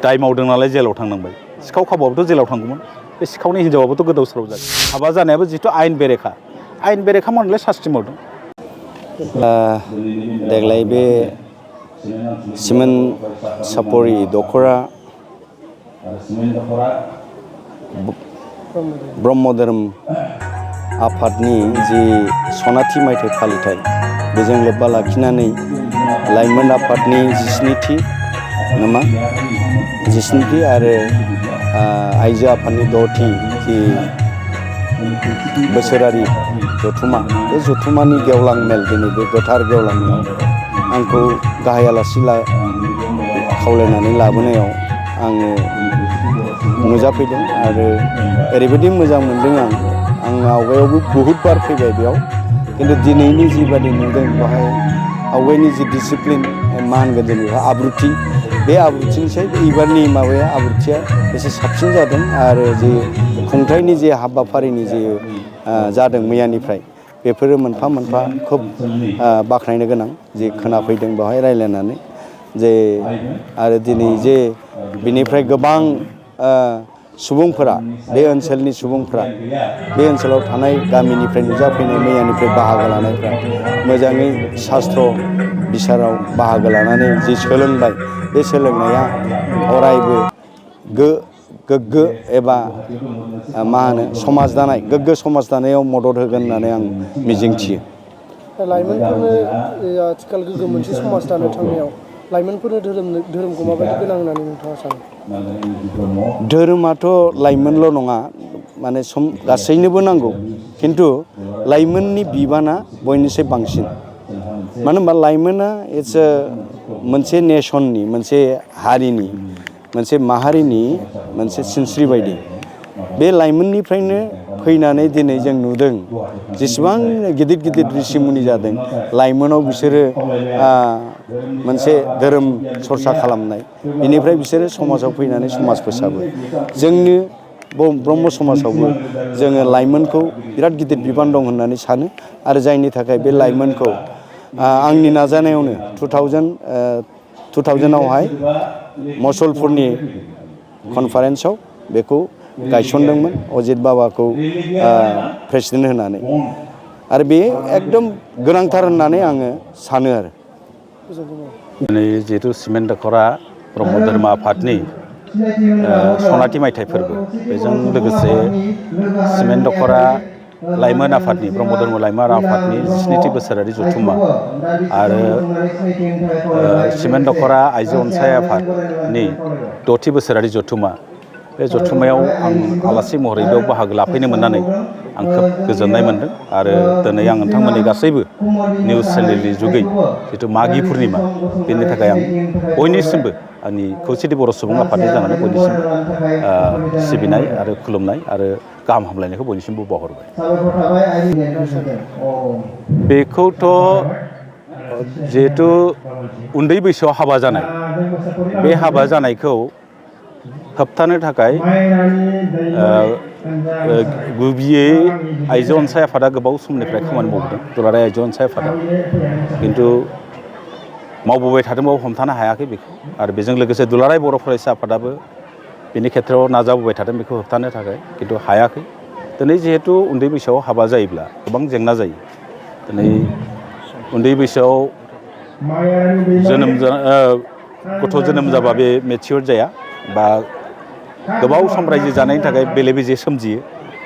दाय मावदों नालाय जेलाव थांनांबाय सिखाव खावबाबोथ' जेलाव थांगौमोन बे सिखावनि हिनजावाबोथ' गोदाव सोराव जागोन हाबा जानायाबो जिहेथु आयेन बेरेखा मावनायलाय सास्ति मावदों देग्लाय बे सिमोन सापरि दख'रा ब्रह्म धोरोम आफादनि जि सनाथि मायथाइ फालिथाय बेजों लोब्बा लाखिनानै लाइमोन आफादनि 17थि आरो आइजो आफादनि 6थि जि बोसोरारि जथुमा बे जथुमानि गेवलां मेल दिनै बे गोथार गेवलां मेलाव आंखौ गाहाय आलासि खावलायनानै लाबोनायाव आङो नुजाफैदों आरो ओरैबायदि मोजां मोनदों आं आवगायावबो बहुद बार फैबाय बेयाव खिन्थु दिनैनि जिबादि नुदों बेवहाय आवगायनि जि डिसिप्लिन मा होनगोन जों बेखौ आब्रुथि बे आब्रुथिनिसाय एबारनि आब्रुथिया एसे साबसिन जादों आरो जि खुंथायनि जे हाबाफारिनि जे जादों मैयानिफ्राय बेफोरो मोनफा मोनफा खोब बाख्नायनो गोनां जे खोनाफैदों बेवहाय रायज्लायनानै जे आरो दिनै जे बिनिफ्राय गोबां सुबुंफोरा बे ओनसोलनि सुबुंफोरा बे ओनसोलाव थानाय गामिनिफ्राय नुजाफैनाय मैयानिफ्राय बाहागो लानायफ्रा मोजाङै शास्त्र बिसाराव बाहागो लानानै जि सोलोंबाय बे सोलोंनाया अरायबो गोग्गो एबा मा होनो समाज दानाय गोग्गो समाज दानायाव मदद होगोन होननानै आं मिजिंथियो लाइमोनफोरनो आथिखाल गोग्गो मोनसे समाज दानो थांनायाव लाइमोनफोरनो धोरोमखौ माबायदि गोनां होननानै नोंथाङा सानो धोरोमाथ' लाइमोनल' नङा माने गासैनोबो नांगौ खिन्थु लाइमोननि बिबाना बयनिख्रुइ बांसिन मानो होनबा लाइमोना मोनसे नेसननि मोनसे हारिनि मोनसे माहारिनि मोनसे सिनस्रि बायदि बे लाइमोननिफ्रायनो फैनानै दिनै जों नुदों जेसेबां गिदिर गिदिर ऋषिमुनि जादों लाइमोनाव बिसोरो मोनसे धोरोम सरसा खालामनाय बेनिफ्राय बिसोरो समाजाव फैनानै समाज फोसाबो जोंनि ब्रह्म समाजावबो जोङो लाइमोनखौ बिराद गिदिर बिबान दं होननानै सानो आरो जायनि थाखाय बे लाइमोनखौ आंनि नाजानायावनो 2000आवहाय मसलपुरनि कनफारेन्सआव बेखौ गायसनदोंमोन अजित बाबाखौ प्रेसिडेन्ट होनानै आरो बे एकदम गोनांथार होननानै आङो सानो आरो दिनै जिहेतु सिमेन्ट दख'रा ब्रह्म धोरोम आफादनि सनाथि मायथाइ फोरबो बेजों लोगोसे सिमेन्ट दख'रा लाइमोन आफादनि ब्रह्म धर्म लाइमोन आफादनि 17थि बोसोरारि जथुम्मा आरो सिमेन्ट दख'रा आइजो अनसाय आफादनि 6थि बोसोरारि जथुम्मा बे जथुम्मायाव आं आलासि महरै बेयाव बाहागो लाफैनो मोननानै आं खोब गोजोननाय मोनदों आरो दिनै आं नोंथांमोननि गासैबो निउस चेनेलनि जुगै जिथु मागि पुर्निमा बेनि थाखाय आं बयनिसिमबो आंनि खौसेथि बर' सुबुं आफादनि जानानै बयनिसिमबो सिबिनाय आरो खुलुमनाय आरो गाहाम हामलायनायखौ बयनिसिमबो बावहरबाय बेखौथ' जिहेथु उन्दै बैसोआव हाबा जानाय बे हाबा जानायखौ होबथानो थाखाय गुबैयै आइजो अनसाय आफादा गोबाव समनिफ्राय खामानि मावबोदों दुलाराय आइजो अनसाय आफादा खिन्थु मावबोबाय थादोंबाबो हमथानो हायाखै बेखौ आरो बेजों लोगोसे दुलाराय बर' फरायसा आफादाबो बेनि खेथ्रआव नाजाबोबाय थादों बेखौ होबथानो थाखाय खिन्थु हायाखै दिनै जिहेथु उन्दै बैसोआव हाबा जायोब्ला गोबां जेंना जायो दिनै उन्दै बैसोआव गथ' जोनोम जाबा बे मेचियर जाया बा गोबाव सम रायजो जानायनि थाखाय बेले बेजे सोमजियो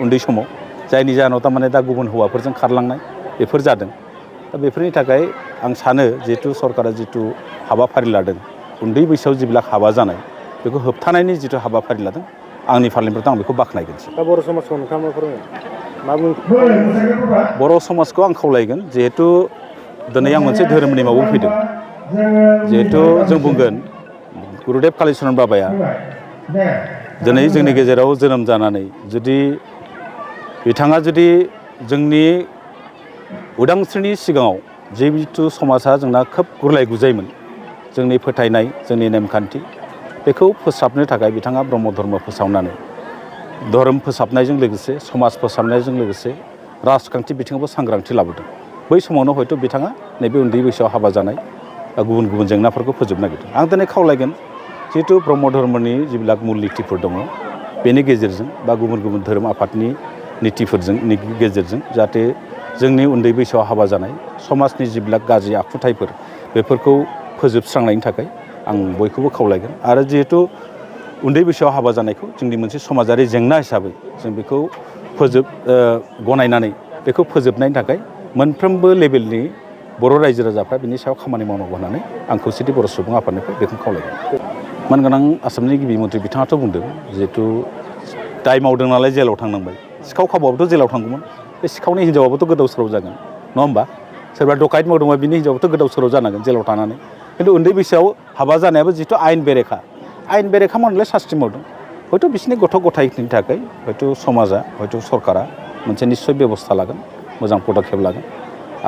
उन्दै समाव जायनि जाहोनाव थारमाने दा गुबुन हौवाफोरजों खारलांनाय बेफोर जादों दा बेफोरनि थाखाय आं सानो जिहेथु सरकारा जिथु हाबाफारि लादों उन्दै बैसोआव जेब्ला हाबा जानाय बेखौ होबथानायनि जिथु हाबाफारि लादों आंनि फारनिफ्राय आं बेखौ बाख्नायगोनसै दा बर' समाजखौ नोंथाङा मा बुङो बर' समाजखौ आं खावलायगोन जिहेथु दिनै आं मोनसे धोरोमनि माबायाव फैदों जिहेथु जों बुंगोन गुरुदेब कालिचरन बाबाया दिनै जोंनि गेजेराव जोनोम जानानै जुदि बिथाङा जुदि जोंनि उदांस्रिनि सिगाङाव जिहेतु समाजा जोंना खोब गुरलाय गुजायमोन जोंनि फोथायनाय जोंनि नेमखान्थि बेखौ फोसाबनो थाखाय बिथाङा ब्रह्म धर्म फोसावनानै धोरोम फोसाबनायजों लोगोसे समाज फोसाबनायजों लोगोसे राजखान्थि बिथिङावबो सांग्रांथि लाबोदों बै समावनो हयथ' बिथाङा नैबे उन्दै बैसोआव हाबा जानाय गुबुन गुबुन जेंनाफोरखौ फोजोबनो नागिरदों आं दिनै खावलायगोन जिहेतु ब्रह्म धर्मनि जिबिलाक मुल नीतिफोर दङ बेनि गेजेरजों बा गुबुन गुबुन धोरोम आफादनि नीतिफोरजों गेजेरजों जाहाथे जोंनि उन्दै बैसोआव हाबा जानाय समाजनि जिबिलाक गाज्रि आखुथायफोर बेफोरखौ फोजोबस्रांनायनि थाखाय आं बयखौबो खावलायगोन आरो जिहेतु उन्दै बैसोआव हाबा जानायखौ जोंनि मोनसे समाजारि जेंना हिसाबै जों बेखौ गनायनानै बेखौ फोजोबनायनि थाखाय मोनफ्रोमबो लेभेलनि बर' रायजो राजाफ्रा बिनि सायाव खामानि मावनांगौ होननानै आं खौसेथि बर' सुबुं आफादनिफ्राय बेखौनो खावलायगोन। मानगोनां आसामनि गिबि मन्थ्रि बिथाङाथ' बुंदों जिहेतु दाय मावदों नालाय जेलाव थांनांबाय सिखाव खावबाबोथ' जेलाव थांगौमोन बे सिखावनि हिनजावाबोथ' गोदाव सोराव जागोन नङा होमबा सोरबा डकायत मावदोंबा बिनि हिनजावाबोथ' गोदाव सोराव जानांगोन जेलाव थानानै खिन्थु उन्दै बैसोआव हाबा जानायाबो जिहेतु आयेन बेरेखा मावनायलाय सास्ति मावदों हयथ' बिसोरनि गथ' गथायनि थाखाय हयथ' समाजा हयथ' सरकारा मोनसे निस्सय बेबस्था लागोन मोजां पदक्षेप लागोन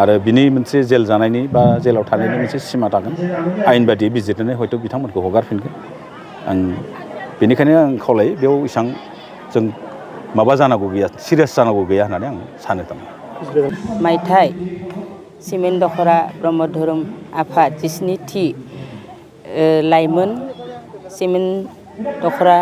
आरो बिनि मोनसे जेल जानायनि बा जेलाव थानायनि मोनसे सिमा थागोन आयेन बायदियै बिजिरनानै हयथ' बिथांमोनखौ हगारफिनगोन आं बेनिखायनो आं खावलायो बेयाव इसां जों माबा जानांगौ गैया सिरियास जानांगौ गैया होननानै आं सानो थारमाने। मायथाइ सिमेन्ट दख'रा ब्रह्म धोरोम आफाद 17थि लाइमोन सिमेन्ट दख'रा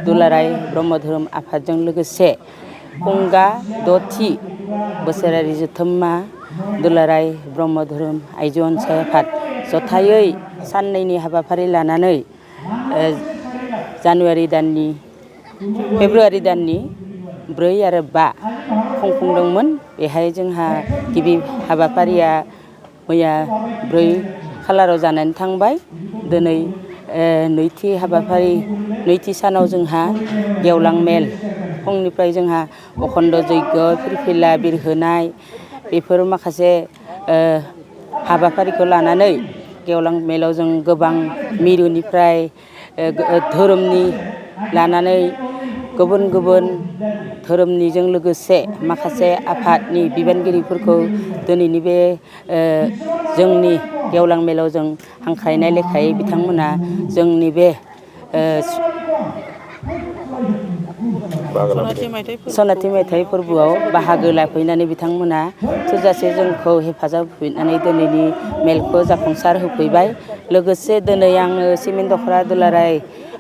दुलाराय ब्रह्म धोरोम आफादजों लोगोसे खुंगा 6थि बोसोरारि जथुम्मा दुलाराय ब्रह्म धोरोम आइजो अनसाय आफाद जथायै साननैनि हाबाफारि लानानै फेब्रुवारि दाननि 4 आरो 5 खुंफुंदोंमोन। बेहाय जोंहा गिबि हाबाफारिया मैया 4 खालाराव जानानै थांबाय। दिनै नैथि सानाव जोंहा गेवलां मेल फुंनिफ्राय जोंहा अखन्द जय्ग फिरफिला बिरहोनाय बेफोर माखासे हाबाफारिखौ लानानै गेवलां मेलाव जों गोबां मिरुनिफ्राय धोरोमनि लानानै गुबुन गुबुन धोरोमनिजों लोगोसे माखासे आफादनि बिबानगिरिफोरखौ दिनैनि बे जोंनि गेवलां मेलाव जों हांख्रायनाय लेखायै बिथांमोना जोंनि बे सनाथि मायथाइ फोरबोआव बाहागो लाफैनानै बिथांमोना थोजासे जोंखौ हेफाजाब होफैनानै दिनैनि मेलखौ जाफुंसार होफैबाय। लोगोसे दिनै आङो सिमेन्ट दख'रा दुलाराय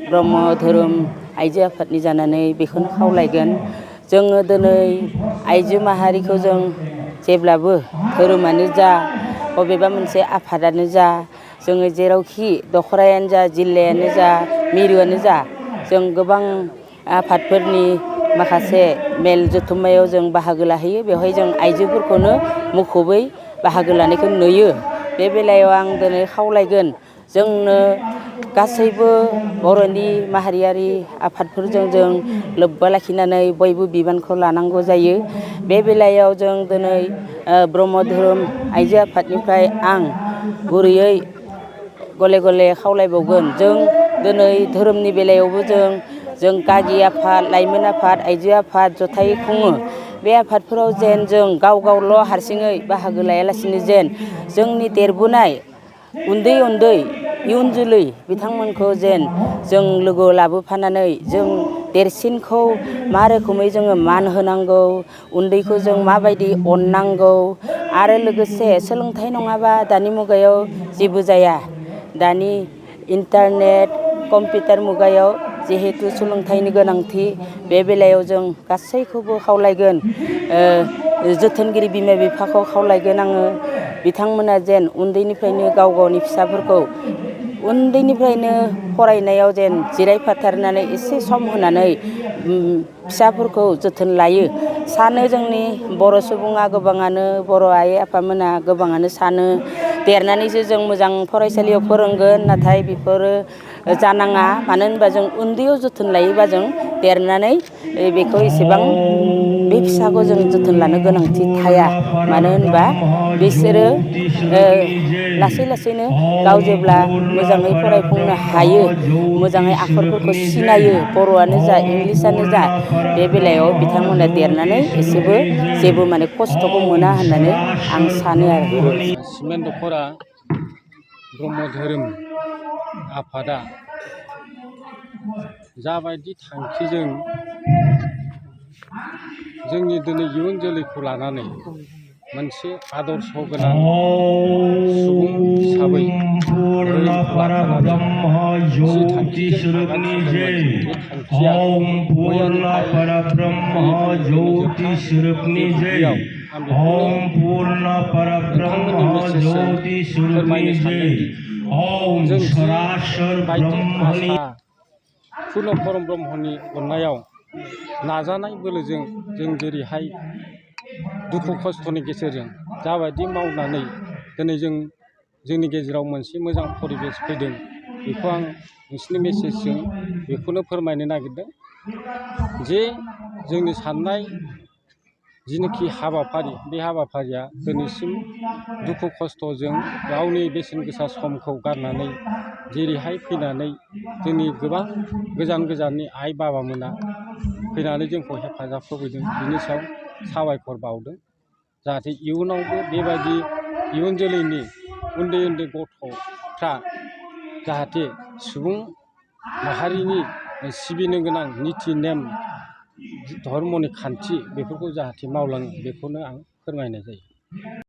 ब्रह्म धोरोम आइजो आफादनि जानानै बेखौनो खावलायगोन जोङो दिनै आइजो माहारिखौ जों जेब्लाबो धोरोमानो जा बबेबा मोनसे आफादानो जा जोङो जेरावखि दख'रायानो जा जिल्लायानो जा मिरुआनो जा जों गोबां आफादफोरनि माखासे मेल जथुम्मायाव जों बाहागो लाहैयो बेवहाय जों आइजोफोरखौनो मुखुबै बाहागो लानायखौ नुयो। बे बेलायाव आं दिनै खावलायगोन जोंनो गासैबो बर'नि माहारियारि आफादफोरजों जों लोब्बा लाखिनानै बयबो बिबानखौ लानांगौ जायो। बे बेलायाव जों दिनै ब्रह्म धोरोम आइजो आफादनिफ्राय आं गुरैयै गले गले खावलायबावगोन जों दिनै धोरोमनि बेलायावबो जों गागि आफाद लाइमोन आफाद आइजो आफाद जथायै खुङो। बे आफादफोराव जेन जों गाव गावल' हारसिङै बाहागो लायालासिनो जेन जोंनि देरबोनाय उन्दै इयुन जोलै बिथांमोनखौ जेन जों लोगो लाबोफानानै जों देरसिनखौ मा रोखोमै जोङो मान होनांगौ उन्दैखौ जों माबायदि अननांगौ आरो लोगोसे सोलोंथाइ नङाबा दानि मुगायाव जेबो जाया। दानि इन्टारनेट कम्पिउटार मुगायाव जिहेतु सोलोंथाइनि गोनांथि बे बेलायाव जों गासैखौबो खावलायगोन जोथोनगिरि बिमा बिफाखौ खावलायगोन आङो बिथांमोना जेन उन्दैनिफ्रायनो गाव गावनि फिसाफोरखौ उन्दैनिफ्रायनो फरायनायाव जेन जिरायफाथारनानै एसे सम होनानै फिसाफोरखौ जोथोन लायो। सानो जोंनि बर' सुबुङा गोबाङानो बर' आइ आफामोना गोबाङानो सानो देरनानैसो जों मोजां फरायसालियाव फोरोंगोन नाथाय बेफोरो जानाङा मानो होनबा जों उन्दैयाव जोथोन लायोबा जों देरनानै बेखौ एसेबां बे फिसाखौ जों जोथोन लानो गोनांथि थाया मानो होनबा बिसोरो लासै लासैनो गाव जेब्ला मोजाङै फरायफुंनो हायो मोजाङै आखरफोरखौ सिनायो बर'आनो जा इंलिसानो जा बे बेलायाव बिथांमोना देरनानै जेबो माने खस्थ'खौ मोना होननानै आं सानो आरो। सिमेन्ट दख'रा ब्रह्म धोरोम आफादा जाबायदि थांखिजों जोंनि दिनै इयुन जोलैखौ लानानै मोनसे आदर्श गोनां सुबुं हिसाबै धोरोमखौ लाफानानै जि थांखिजों आगान सुरदोंमोन बे थांखिया मैयानिफ्राय जोंनि दुब्लियाव आं बेखौनो नोंथांमोननि मेसेजजों फोरमायनो सानदोंदि जों जि बायदि आसा पुर्न परम ब्रह्मनि अननायाव नाजानाय बोलोजों जों जेरैहाय दुखु खस्थ'नि गेजेरजों जाबायदि मावनानै दिनै जों जोंनि गेजेराव मोनसे मोजां परिबेस फैदों बेखौ आं नोंसिनि मेसेजजों बेखौनो फोरमायनो नागिरदों जे जोंनि साननाय जिनोखि हाबाफारि बे हाबाफारिया दिनैसिम दुखु खस्थ'जों गावनि बेसेन गोसा समखौ गारनानै जेरैहाय फैनानै जोंनि गोबां गोजान गोजाननि आइ बाबामोना फैनानै जोंखौ हेफाजाब होफैदों बिनि सायाव साबायखर बावदों जाहाथे इयुनावबो बेबायदि इयुन जोलैनि उन्दै उन्दै गथ'फ्रा जाहाथे सुबुं माहारिनि सिबिनो गोनां निति नेम धर्मनि खान्थि बेफोरखौ जाहाथे मावलाङो बेखौनो आं फोरमायनाय जायो।